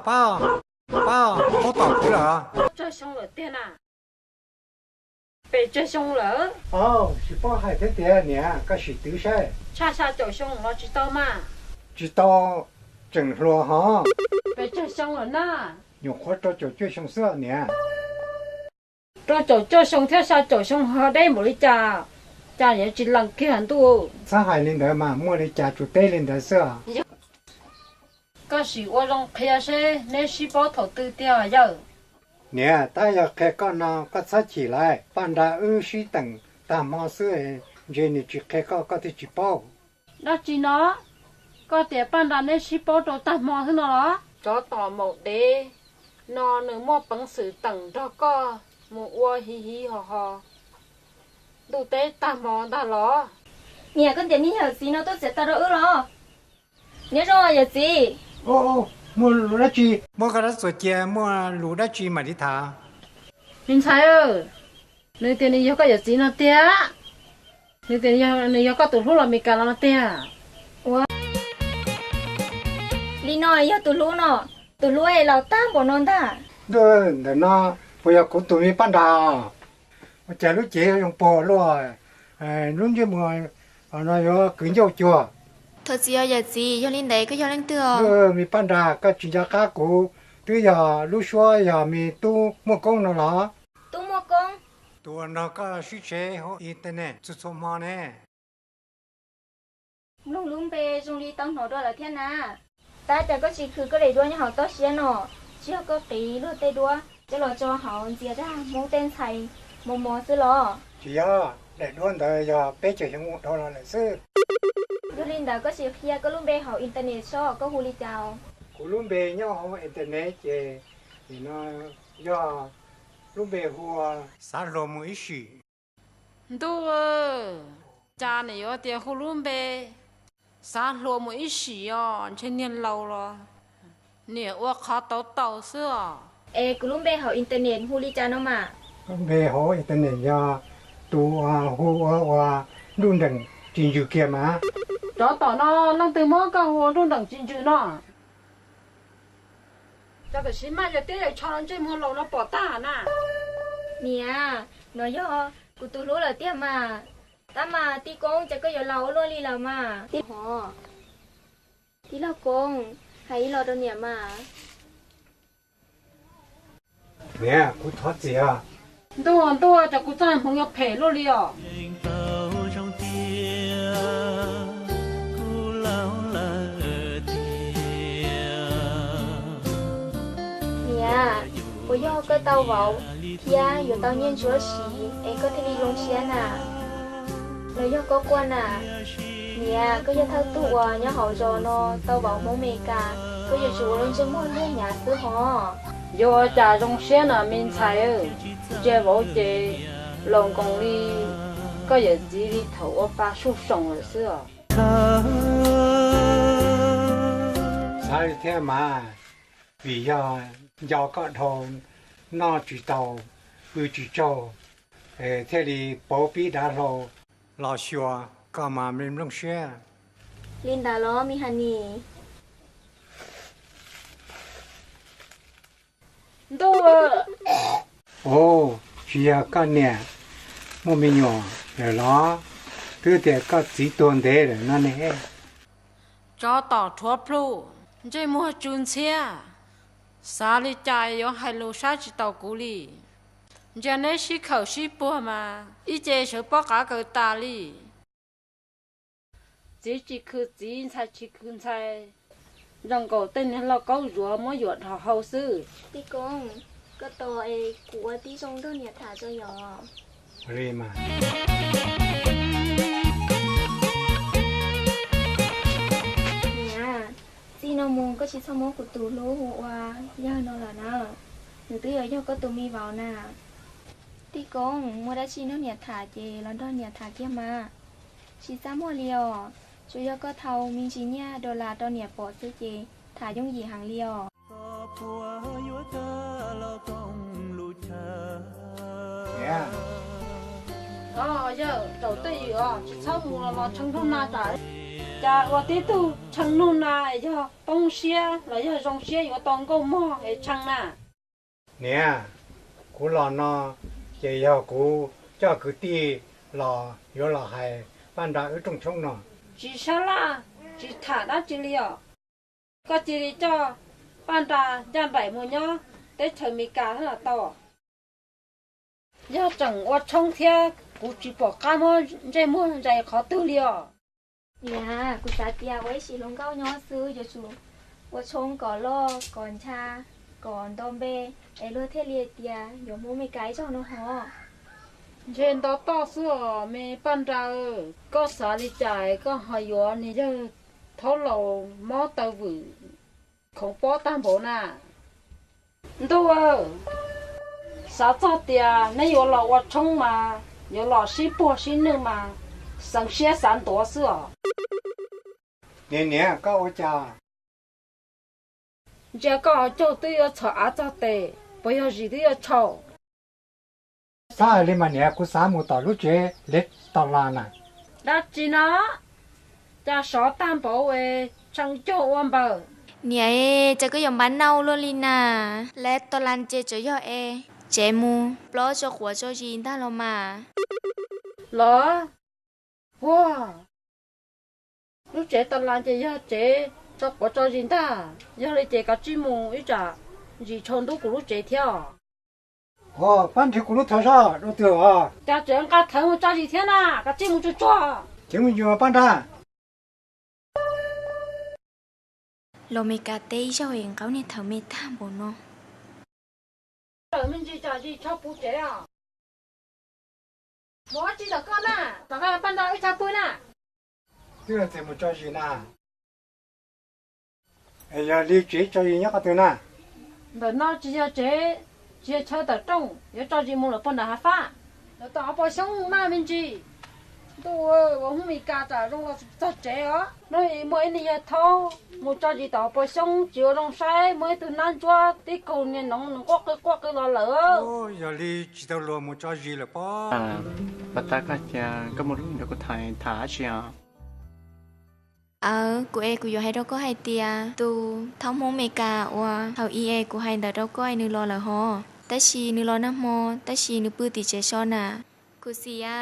Pab, pab, paub tom kuv lawm. Tsawg xyoo lawm tiag na? Pes tsawg xyoo lawm? Au, tsis paub hais thiab tiag niam, koj sim twv saib. Tshaj xya caum xyoo los tsis tau mas? Tsis tau, tseem hluas hos. Pes tsawg xyoo lawm na? Nyuam qhuav rau caum cuaj xyoo xwb niam. Rau caum cuaj xyoo thiab xya caum xyoo ho deb npaum li cas, cas yuav tsis lees kiag ntuj. Txhob hais li ntawd mas, muaj li cas tsuas teb li ntawd xwb os. Koj sim ua zoo qhia seb neb sib paub thaum twg tiag yawm. Niam, tab yog qhia koj no koj txhob chim lawm, Paj Nra wb sib teem tag hmo xwb, ntshe nws tsis qhia koj koj thiaj tsis paub. Dab tsi no? Koj tias Paj Nra neb sib paub rau tag hmo xwb no los? Tsov tom maum dev no nws muaj peev xwm teem nrog koj mus ua hiv hiv hos hos ntuj teb tag hmo ntag los? Niam, koj tias niag yawm txiv no tuaj txiav taws rau wb los? Nyob zoo yawm txiv. Muaj lus dab tsi? Muab koj rab txuas cia, muaj lus dab tsi mam li tham. Me ntxhais, nws tias nws yog koj yawm txiv no tiag. Nws tias nws yog koj tus hlub los Mes Kas los no tiag. Ua li no yog tus hlub no, tus hlub es laus tag npaum no ntag. Ntuj, ntawm no puas yog kuv tus me Paj Nra? Ua cas lub cev yuav zoo puag luaj, lub ntsej muag no yuav kwv ncauj cuag. Thov txim os yawm txiv, yog li ntawd koj yog leej twg os? Me Paj Nra, koj tsis nco qab kuv, twb yog lub suab yog me tub Muaj Koob no los? Tub Muaj Koob? Tus uas nrog koj sib tsev hauv internet txhua txhua hmo ne. Mloog lub npe zoo li tau hnov dua lawm thiab na. Tab cas koj tsis khwv koj daim duab nyob hauv toj siab no, tsis yog koj qiv luag tej duab coj los tso hauv ntxias dag Hmoob tej ntxhais mos mos xwb los? Tsis yog, daim duab ntawd yog peb caug xyoo dhau los lawm xwb. Yog li ntawd koj sim qhia koj lub npe hauv internet seb koj hu li cas. Kuv lub npe nyob hauv internet ces nim no yog lub npe hu ua Xav Hluas Mus Ib Sim. Ntuj, cas nim yuav tias hu lub npe Xav Hluas Mus Ib Sim os, ntshe niag laus los niam ua qhov tau tau xwb os. Es kuv lub npe hauv internet hu li cas no mas? Lub npe hauv internet yog tus hu ua ua Nruj Nreem Tsis Ntsws kiag mas. Tsov tom no, leej twg muab koj hu ua Nruj Nreem Tsis Ntsws no? Cov tam sim maj yog tiab yog tsho ntsej muag laus no pom tag na. Niam, no yog kuv tus hlub lawm tiag mas. Tab mas tij Koob, cas koj yuav laus ua luaj li lawm mas? Tij Koob, hais ib los rau niam mas. Niam, kuv thov txim os. Ntuj, ntuj, cas kuv txoj hmoov yuav phem luaj li os. Niam, puas yog koj tau vauv thiab yuav tau nyiaj ntsuav siv es koj thiaj li zoo siab na? Los yog koj quaj na? Niam, koj yog thawj tug uas nyob hauv zos no tau vauv Hmoob Mes Kas, koj yuav tsum ua lub ntsej muag luag nyav xwb hos. Yuav ua cas zoo siab na me ntxhais, ntsia vauv ces laus nkoos li koj yawm txiv li thaum ua pa suj soos lawm xwb os. Xav li thiab mas, vim yog nco koj dhau, noj tsis tau, pw tsis tsaug, thiaj li pauv pib dav hlau los xyuas koj mas me nplooj siab. Li ntawd los me Hanis? Ntuj, ua, tsis yog koj niam muaj me nyuam lawm los? Twb tias koj txiv tuag ntev lawm no ne. Tsov tom rhuav plhu, ntsej muag tsu ntxhiab, xav li cas yuav hais lus saib tsis taus kuv li. Ntsia neb sib khawm sib puag mas ib ce sawv pob qav kaws tas li. Txiv tsis khwv txiv, ntxhais tsis khwv ntxhais, zoo nkaus tej niag lauj kaub zuav muab yuam dhos hau xwb. Tij Koob, koj tos es kuv ua tib zoo nrog niam tham tso yom. Niam, txij no mus koj tsis txhob muab kuv tus hlub hu ua yawg no lawm na. Nws twb yuav yog koj tus me vauv na. Tij Koob, muaj dab tsi nrog niam tham ces los nrog niam tham kiag mas. Tsis txaj muag li os, tsuas yog koj thau me ntsis nyiaj dollar rau niam pom xwb ces tham yooj yim heev li os. Niam, yawg, zaum twj ywm os, tsis txhob mus los los tshee nroog na tas. Cas ua tib tug tshee nug na, yog poob siab los yog zoo siab yuav tau nkauj mog es tshee na? Niam, kuv los no ces yog kuv coj kwv tij los yuav los hais Paj Nra wb rooj tshoob no. Tsis sab laj, tsis tham dab tsi li os. Koj cia li coj Paj Nra ncaj nraim mus nyob teb chaws Amelikas thiab los tau. Yog tseem ua tshoob thiab kuv tsis pom qab muab ntsej muag zais qhov twg li os. Niam, kuv xav tias ua ib sim hluas nkauj nyob xwb yuav tsum ua tshoob kom loj kom ncha kom nto npe es luag thiaj li tias yuav mus Amelikas ib zaug no hos. Ntshe nto toj xwb os me Paj Nra. Koj xav li cas koj ho yuav niag yawg thaub laus mob taw vwm khoov pob tag npaum na? Ntuj, xav txog tias neb yuav los ua tshoob mas yuav los sib puag sib nwj mas xeev siab xav ntuav xwb os. Niam niam, koj ua cas? Ntsia koj caug twb yuav txhom av txog tes, puas yog zis twb yuav tshau? Xav hais li mas niam, kuv xav mus tom lub tsev lev tos las na. Dab tsi no? Cas sov tag npaum es tshee cuag ua npaws. Niam, cas koj yuav npab nauj luaj li na? Lev tos las ces tseem yog es tsev mus plob tso quav tso zis ntag los mas. Los, puag, lub tsev tos las ces yog tsev tso quav tso zis ntag. Yog li ces kav tsij mus ib tsam zis tshau ntub kuv lub tsev thiab os. Pab nrhiav kuv lub thawv soj rau twg os? Cas tseem nqa thawv mus tso zis thiab na, kav tsij mus tsuag tsuag. Ces mus yus Paj Nra. Los Mes Kas teb ib zaug es nqaub niag thawv me tag npaum no. Tawm me ntsis tsam zis tshau puv tsev os. Mus ua tsi tom koj na, tom koj Paj Nra wb tshau pw na. Twb yog txiv mus tso zis na. Yog li tsev tso zis nyob qhov twg na? Ntawm no tsis yog tsev, tsis yog chaw tawm rooj, yuav tso zis mus lawm puag nram hav fab. Lawm tom hauv paus xyoob maj me ntsis. Ntuj, ua Hmoob Mes Kas tsam zoo los txog tsev os. Hnub ib muaj ib niag yawg thaub mus tso zis tom hauv paus xyoob tsis ua zoo saib, muaj ib tug nab ntsuab tib kaug niag noov nws quaj qw quaj qw los lawm. Yog li tsis tau luag mus tso zis lawm pob. Pas tas koj tias koj mus nrog kuv tham, tham dab tsi os? Aw, kuv es kuv yuav hais rau koj hais tias tus thaub Hmoob Mes Kas uas thaum ub es kuv hais ntawd rau koj es nws los lawm hos. Tab sis nws los nag hmo, tab sis nws pw tim tsev so na. Khuv xim a,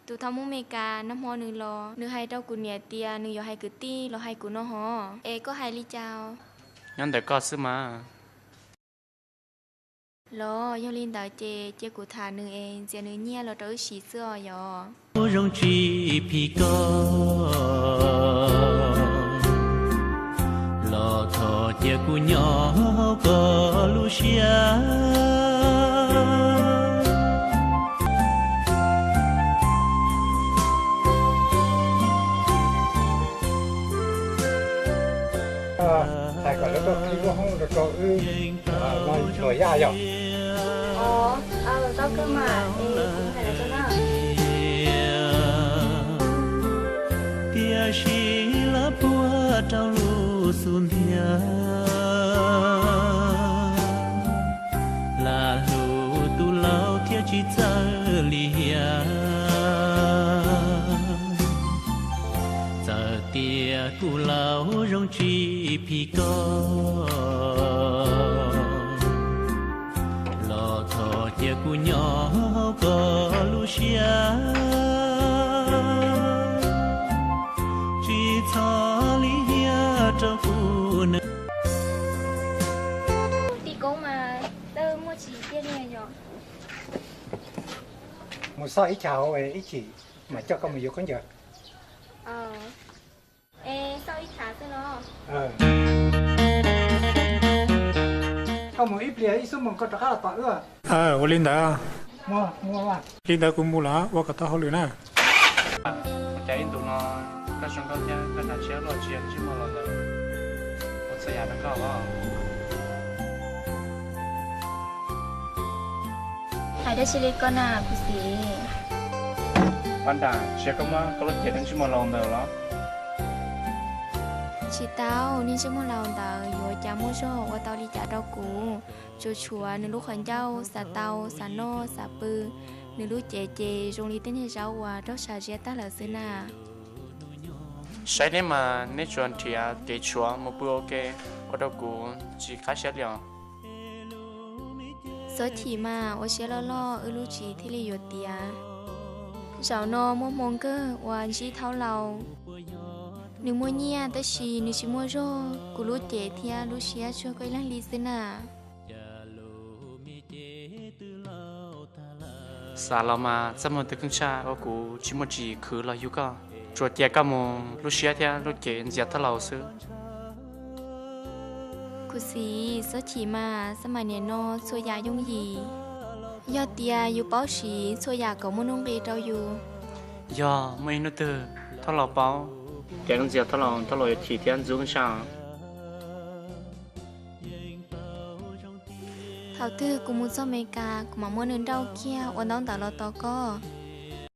tus thaub Hmoob Mes Kas nag hmo nws los, nws hais rau kuv niam tias nws yuav hais kwv tij los hais kuv no hos. Es koj hais li cas? Nyob ntawm koj xwb mas. Los yog li ntawd ces cia kuv tham nws es ntxias nws nyiaj los rau wb siv xwb os yog. Zoo tsis phim koj los thov cia kuv nyob hauv koj lub siab. Hais kom lawv tuaj qhib lub hoob rau wb, no luag yaj yom. Tau kawg mas, es kuv hais lawv rau na. Tiam sis lawv puag rau lub xub ntiag, lam hlub tus laus thiaj tsis txawj li hiam. Txawm tias kuv laus zoo tsis phim koj los thov cia kuv nyob hauv koj lub siab. Tsis txhob lim hiam rau kuv nawb. Tij Koob mas tawb muaj tsis tiag li yom. Mus xauj ib chav hauv ib chim mam coj koj mus yuav khaub ncaws. Es xauj ib chav xwb los? Koj mus ib pliag ib xub mus koj rov qab los tom wb. Ua li ntawd. Li ntawd kuv mus lawm, ua kom tau hauj lwm na. Ua cas ib ntus no koj zoo nkauj thiab koj hnav tsheb luaj tsis yog ntsej muag laus ntawd, ua txhua yam rau koj os. Hais dab tsi li koj na kuv txiv? Paj Nra, tsis yog koj muab koj lub cev rau ntsej muag laus ntawd los? Tsis tau, niag ntsej muag laus ntawd yuav cas muaj zog ua tau li cas rau kuv. Tsuas tshuav nws lub qhov ncauj xav tau xav noj xav pw, nws lub cev ces zoo li tej niag zaub uas raug sa ziab tag lawm xwb na. Saib neb mas neb tsuas nrhiav kev tshuav mus pw ua ke, ua rau kuv tsis qab siab li os. Txhob chim mas, ua siab loj loj wb lub tsev thiaj li yuav tiav. Zaum no muaj hmoo kawg uas ntsib Thaub Laus. Nws muaj nyiaj tab sis nws tsis muaj zog, kuv lub cev thiab lub siab tsuag koj ib leeg li xwb na. Xav los mas txaj muag twb keej tshaj ua kuv tsis muaj tsim khwv los yug koj, tsuas cia koj mus lub siab thiab lub cev ntxias Thoj Laus xwb. Kuv txiv, txhob chim mas, xab maim niam no txhua yam yooj yim. Yog tias yus paub siv txhua yam kom muaj nuj nqis rau yus. Yog muaj ib hnub twg Thoj Laus paub, ces ntxias Thoj Laus, Thoj Laus yuav chim thiab ntxub keej tshaj. Thaum twg kuv mus txog Meskas kuv mam muab nws nrauj kiag ua ntaub ntawv los tos koj.